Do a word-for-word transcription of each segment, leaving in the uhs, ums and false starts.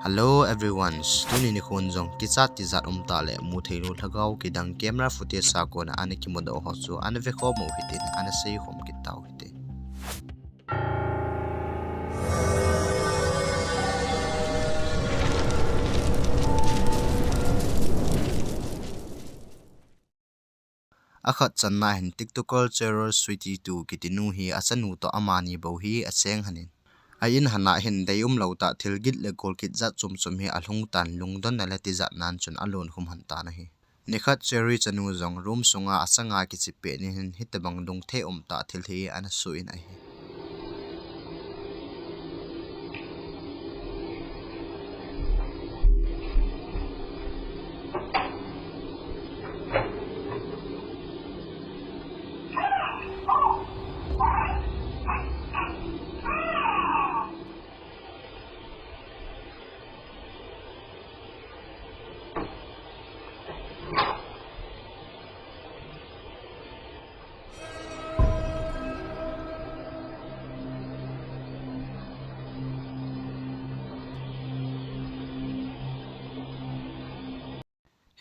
Hello everyone, tuni nikho jong kichat tijat umtah le mutheilou lhagao kidang camera footage a kona ana kimudoh ho chu ana vekhom u hitin, ana seikhom kit tau hite. Akhat channa hin TikToker Cherry Sweetie Two kitinu hi achanu toh amani bou hi acheng lhonin, a in lhona hin deium lou tah thil git le gol kit jat chom chom hi alhung tan, lungdonna le tijatnan chun alon khum lhon tan ahi. Nikhat Cherry chanu jong room sunga achanga kichep pet in hin hitobang lungthim umtah thil hi ana soh in ahi.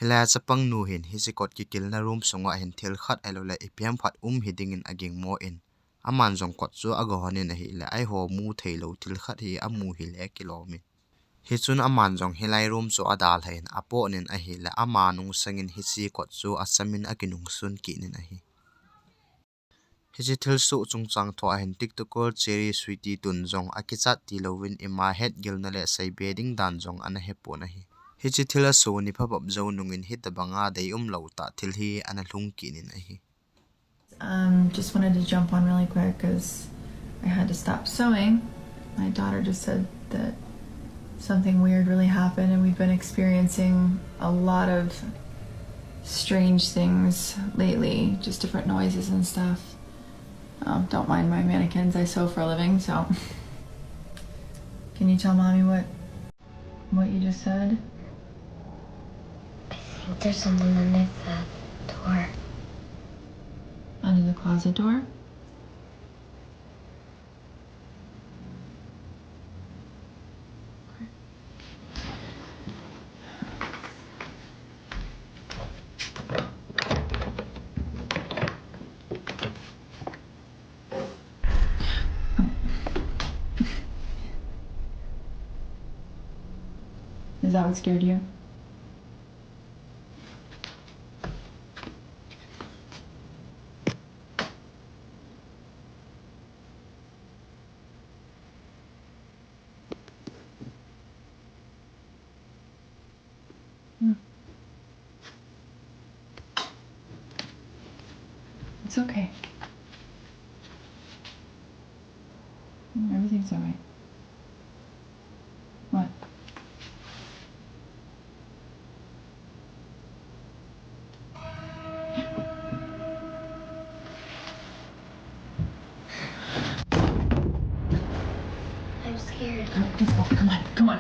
Hilai a chapang nu hin hiche kot kikilna room sunga hin thil khat ahilouleh ipi ham khat um hiding in agingmo in, aman jong kot chu aga hon in ahile, eiho mutheilou thil khat hi amu hile kilom in. Hichun aman jong hilai room chu adalhan, apot in ahile, ama nungsang in hiche kot chu acham in akinungsun kit in ahi. Hiche thilsoh chungchang thua hin TikToker Cherry Sweetie Two jong akichat tilou in ima hetgilna le seibe ding dan jong ana hepon ahi. Hiche thil asoh ni phabep jou nung in hitobanga deium lou tah thil hi ana lhung kit in ahi. Um, just wanted to jump on really quick 'cause I had to stop sewing. My daughter just said that something weird really happened, and we've been experiencing a lot of strange things lately, just different noises and stuff. Um, don't mind my mannequins, I sew for a living, so. Can you tell Mommy what, what you just said? I think there's something under the door. Under the closet door? Is that what scared you? Hmm. It's okay. Mm, everything's all right. What? I'm scared. Come, let's go. Come on, come on.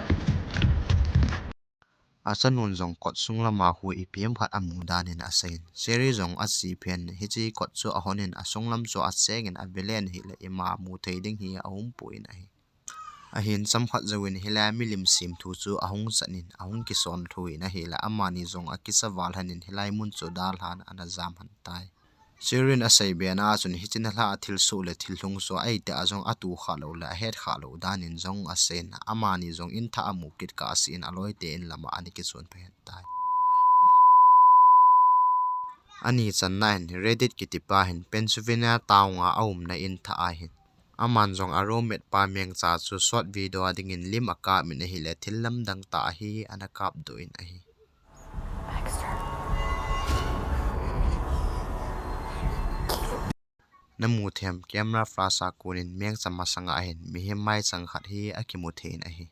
Achanun jong kot sung lama khu ipi ham khat amu dan in asei in. Cherry jong ache phat in hiche kot chu ahon in asung lam chu acheng in avel in ahile ima muthei ding hi aumpoi in ahi. Ahin chomkhat jouvin hilai milim semthu chu ahung chan in, ahung kison lhu in ahile, amani jong akisa val lhon in hilai mun chu dalhan ana jam lhon tai. Cherry in asei be na a chun hiche nilhah a thilsoh le thil lhung chu aitih a jong atoh kha lou le ahet kha lou dan in jong asei in, amani jong in thah amu kit kah a asei in aloite in lama ana kichun peh lhon tai. Ani channa hin Reddit kiti pa hin Pennsylvania town a aumna in thah ahin. Aman jong a roommate pa mengcha chu short video a dingin lim akap in ahile thil lamdang tah hi ana kap doh in ahi. Baxter. Namu thei em, camera flash a kon in mengcha masanga hin mihem maichang khat hi akimu thei in ahi.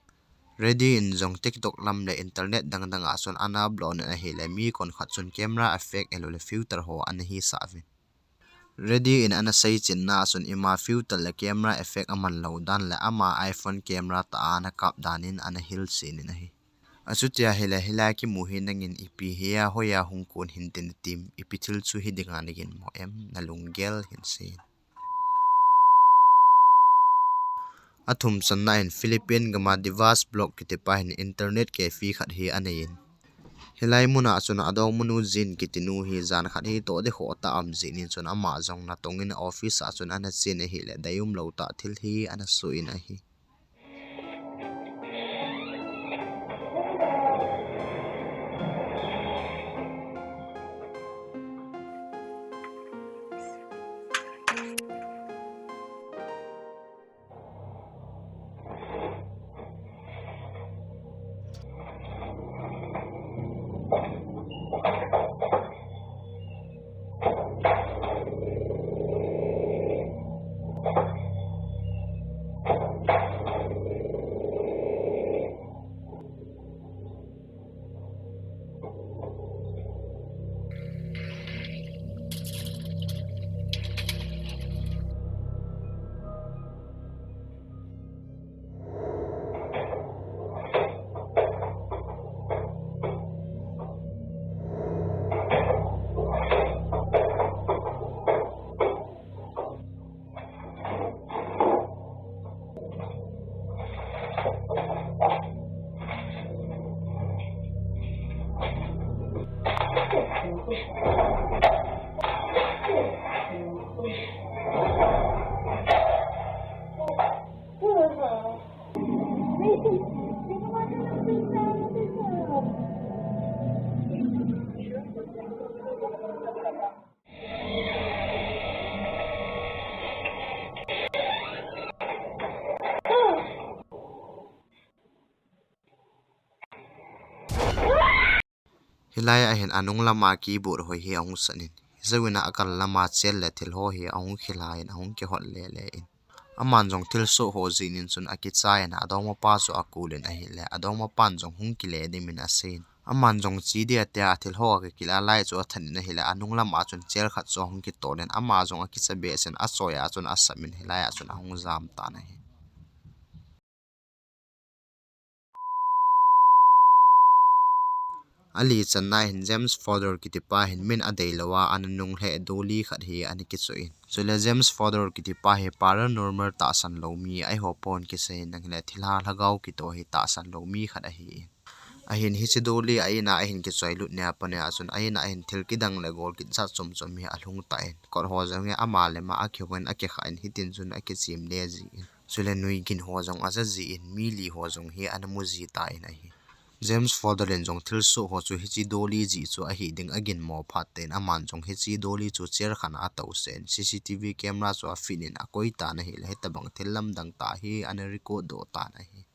Reddy in jong TikTok lam le internet dang dang a chun ana upload in ahile mi konkhat chun camera effect ahilou le filter ho ana hisah uvin. Reddy in ana seichen na a chun ima filter le camera effect aman lou dan le ama iPhone camera tah a ana kap dan in ana hilchen in ahi. Achuti ahile hilai kimu hi nangin ipi hi a hoiya hung kon hinte natim, ipi thil chu hiding a nagin mo em, nalunggel hin sei in. Athum channa in Philippine gam a Divas Blog kitipa hin internet cafe khat hi anei in, hilai mun a chun adongmanu Jin kitinu hi jan khat hi toh ding khoh tah aum jeh in chun ama jong natong in office a chun ana chen ahileh deium lou tah thil hi ana soh in ahi. Hilai a hin anung lama keyboard hoi hi ahung san in, hijou in akal lama chel le thil ho hi ahung khilha in ahung kihot lele in. Aman jong thilsoh ho jeh in chun akichai in adongmapa chu akol in ahileh, adongmapan jong hung kile ding in asei in. Aman jong che ding atia thil ho akikil a lai chu athat in ahileh, anung lama chun chair khat chu ahung kitol in, ama jong akicha behseh in achoi a chun asam in hilai a chun ahung jam tan ahi. Ali channa hin James Fodor kitipa hin min adei lou a ana nung lheh dolly khat hi ana kichoh in. Chule James Fodor kitipa hi paranormal tahsan lou mi ahi ho pon kisei in, ahileh thilha lhagao kitoh hi tahsan lou mi khat ahi in. Ahin hiche dolly a in a ahin kichoi lut nia pat a chun a in a hin thil kidang le gol kichat chom chom hi alhung tan, kot ho jong hi ama le ama akihong in akikhah in hitin chun akichem le jin. Chule nui gin ho jong aja jin, mi li ho jong hi ana mu ji tan ahi. James Fodor in jong thilsoh ho chu hiche dolly jeh chu ahi ding aginmo phat in aman jong hiche dolly chu chair khat a atousah in, C C T V camera chu afit in akoi tan ahileh, hitabang thil lamdang tah hi ana record doh tan ahi.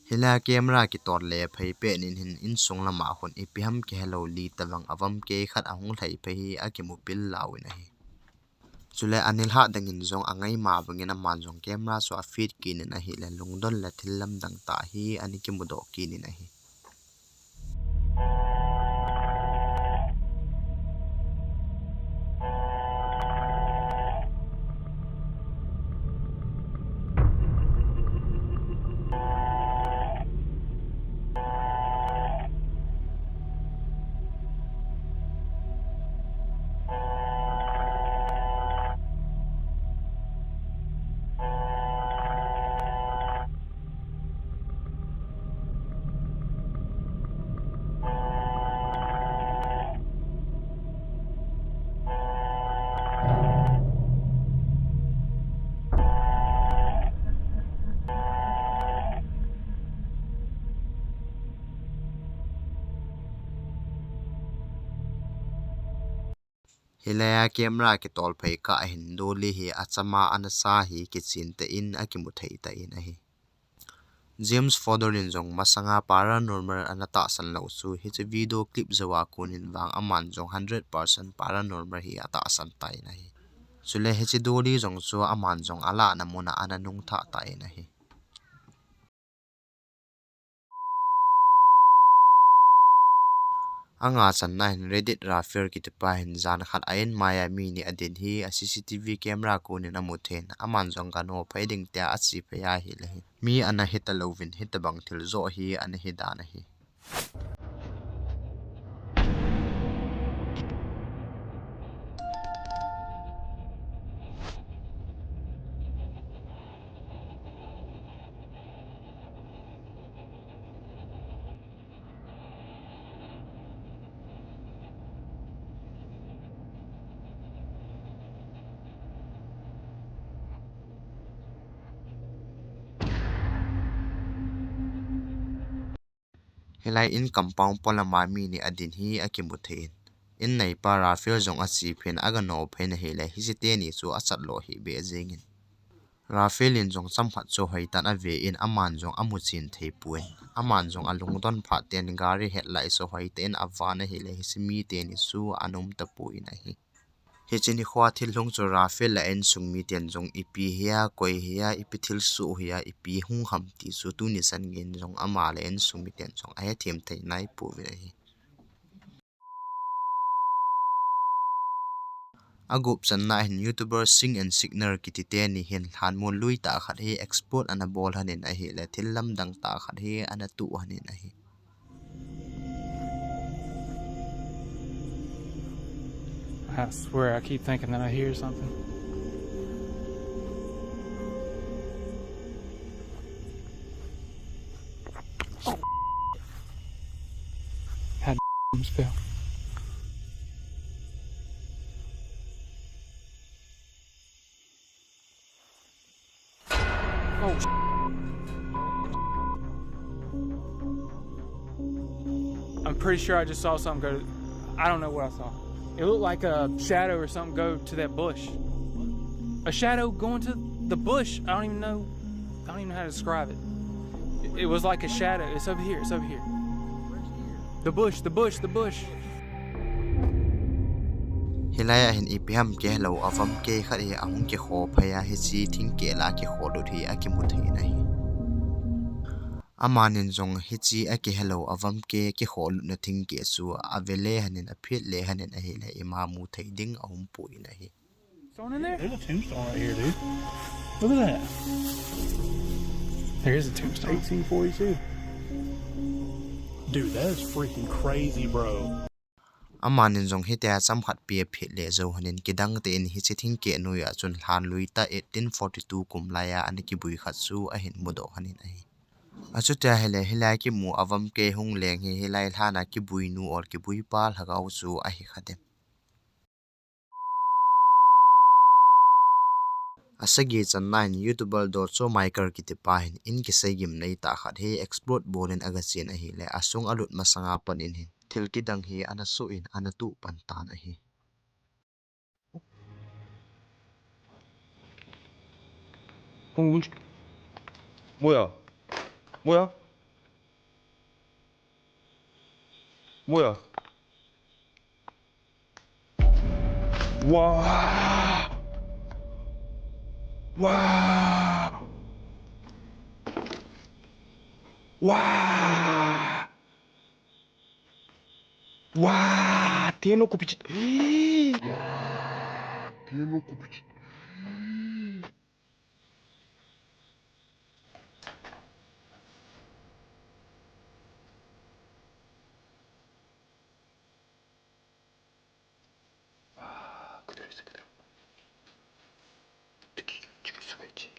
Hilai a camera kitol le phei pet in hin insung lama hin ipi ham kihelou li tabang avam kei khat ahung lhai phei hi akimu pil lauvin ahi. Chule anilhah ding in jong angaima bang in aman jong camera chu afit kit in ahileh, lungdon le thil lamdang tah hi ana kimudoh kit in ahi. Hilai a camera kitol phei kah a hin dolly hi achama ana sa hi kichen tah in akimu thei tan ahi. James Fodor in jong masanga paranormal ana tahsan lou chu, hiche video clip jouva konin vang aman jong hundred percent paranormal hi atahsan tan ahi. Chule hiche Dolly jong chu aman jong alahna muna ana nungtha tan ahi. Anga channa hin Reddit Rafael kitipa hin jan khat a in maiya mi ni adin hi a C C T V camera konin amu thei in, aman jong gano phei ding tia ache phei ahile hin mi ana hita louvin hitabang thil joh hi ana hi dan ahi. Hilai in compound polama mi ni adin hi akimu thei in, in neipa Rafael jong ache phei in agano phei in ahile, hiche teni chu achat lo hih beh jengin. Rafael in jong chomkhat chu hoitah in ave in, aman jong amu chen thei pon, aman jong alungdon phat tah in gari headlight chu hoitah in avan ahile, hiche mi teni chu ana um tapon ahi. Hiche nikhoa thil hung chu Rafael le a insung miten jong ipi hia, koi hia, ipi thilsoh hia, ipi hung ham ti chu tuni chan geiyin jong ama le a insung miten jong ahethem thei nai pouvin ahi. Agup channa hin YouTuber Sing and Signal kiti teni hin lhanmol lui tah khat hi explore ana bol lhonin ahile, thil lamdang tah khat hi ana tuh lhonin ahi. I swear, I keep thinking that I hear something. Oh, had spell. Oh, I'm pretty sure I just saw something go. I don't know what I saw. It looked like a shadow or something go to that bush. A shadow going to the bush. I don't even know. I don't even know how to describe it. It, it was like a shadow. It's over here. It's over here. The bush. The bush. The bush. Hilai a hin ipi ham kihelou avam kei khat hi ahung kikho phei a, hiche thingkeh lah a kikho lut hi akimu thei in ahi. Amanin jong hiche akihelou avam kei kikho lutna thingkeh chu ave le lhonin aphet le lhonin ahile ima mu thei ding aum pon ahi. Stone in there? There's a tombstone right here, dude. Look at that. There is a tombstone. Eighteen forty-two. Dude, that is freaking crazy, bro. Amanin jong hitia chomkhat pi aphet le jou lhonin kidang tah in hiche thingkeh noiya chun lhan lui tah eighteen forty-two kum laiya ana kibui khat chu ahin mudoh lhonin ahi. Achuti ahile hilai kimu avam kei hung leng hi hilai lhan a kibui nu or kibui pa lhagao chu ahi kha dem. Asagi channa hin YouTuber Docho Michael kitipa hin in kisei gimnei tah khat hi explore bolin agachen ahile, asung alut masanga pat in hin thil kidang hi ana soh in ana tuh pan tan ahi. 어, 뭐야? 뭐야? 뭐야? 와. 와. 와. 와, 대놓고 미친. 와, 대놓고 미친. 아, 그대로 있어, 그대로. 어떻게 지금 수가 있지?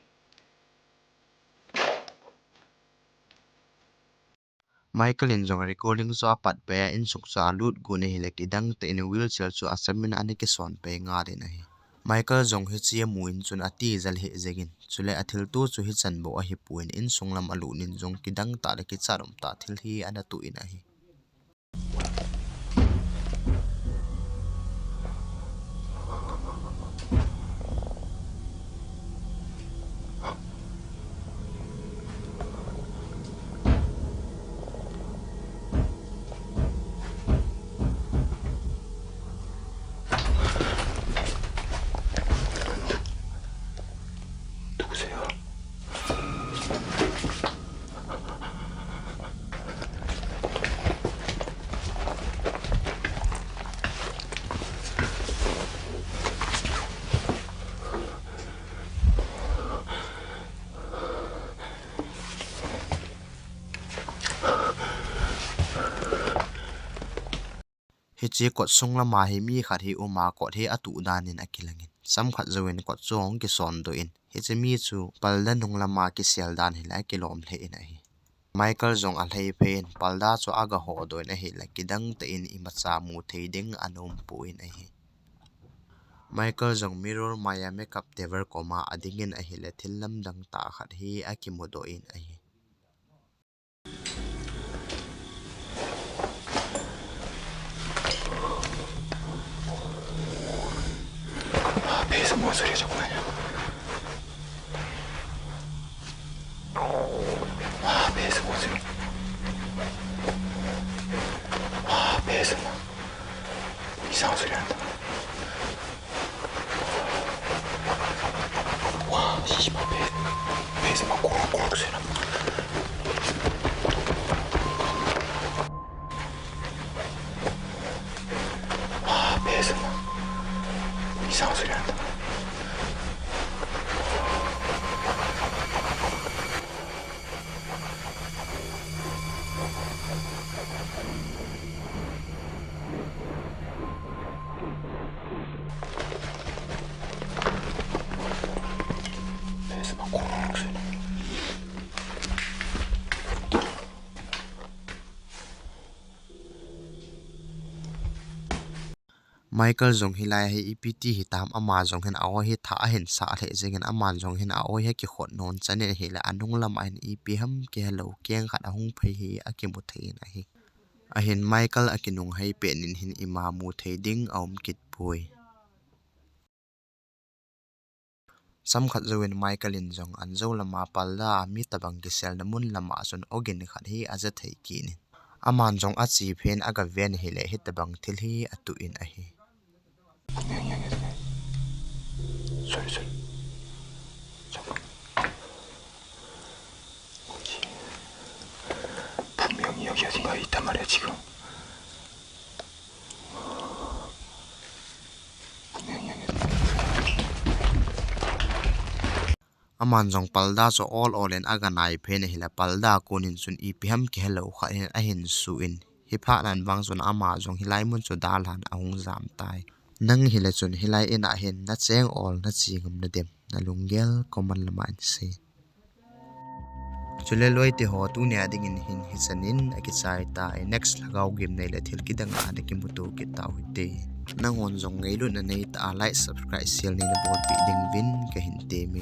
Michael in jong recording chu apat pei a, insung chu alut got in ahile, kidang tah in wheelchair chu asamin ana kison pei ngal in ahi. Michael jong hiche amu in chun atijat lheh jeng in, chule athilto chu hichan bou ahipon, insung lam alut in jong kidang tah le kichat um tah thil hi ana tuh in ahi. Hiche kot sung lama hi mi khat hi uma, kot hi atuh dan in akilangin, chomkhat jouvin kot chu ahung kisondoh in, hiche mi chu palda nung lama kisel dan hi le akilom lheh in ahi. Michael jong alhai phei in palda chu agahodoh in ahile, kidang tah in imacha mu thei ding ana um poi ahi. Michael jong mirror maiya makeup tower koma adingin ahile, thil lamdang tah khat hi akimudoh in ahi. Michael jong hilai hi ipi ti hitam, ama jong hin a-oi hi thah ahin sah lheh jengin, aman jong hin a-oi hi akikhot non chanin ahile, anung lama hin ipi ham kihelou keng khat ahung phei hi akimu thei in ahi. Ahin Michael akinung hai pet in hin ima mu thei ding aum kit poi. Chomkhat jouvin Michael in jong anjou lama palda a mi tobang kiselna mun lama chun ogin khat hi aja thei kit in, aman jong ache phei in agaven ahile, hitobang thil hi atuh in ahi. Aman jong palda chu ol ol in aganai phei in ahile, palda a konin chun ipi ham kihelou khat hin ahin suh in, hiphat nan vang chun ama jong hilai mun chu dalhan ahung jam tai. Nang hile chun hilai in a hin nacheng ol, nache ngam nadem, nalunggel comment lama hin sei. Chule loite ho, tunia dingin hin hichan in akichai tai. Next lhagao gimnei le thil kidang a nakimuto kit tau hite. Nanghon jong ngailutna neitah a like, subscribe, share neina bolpeh ding uvin kahin temme.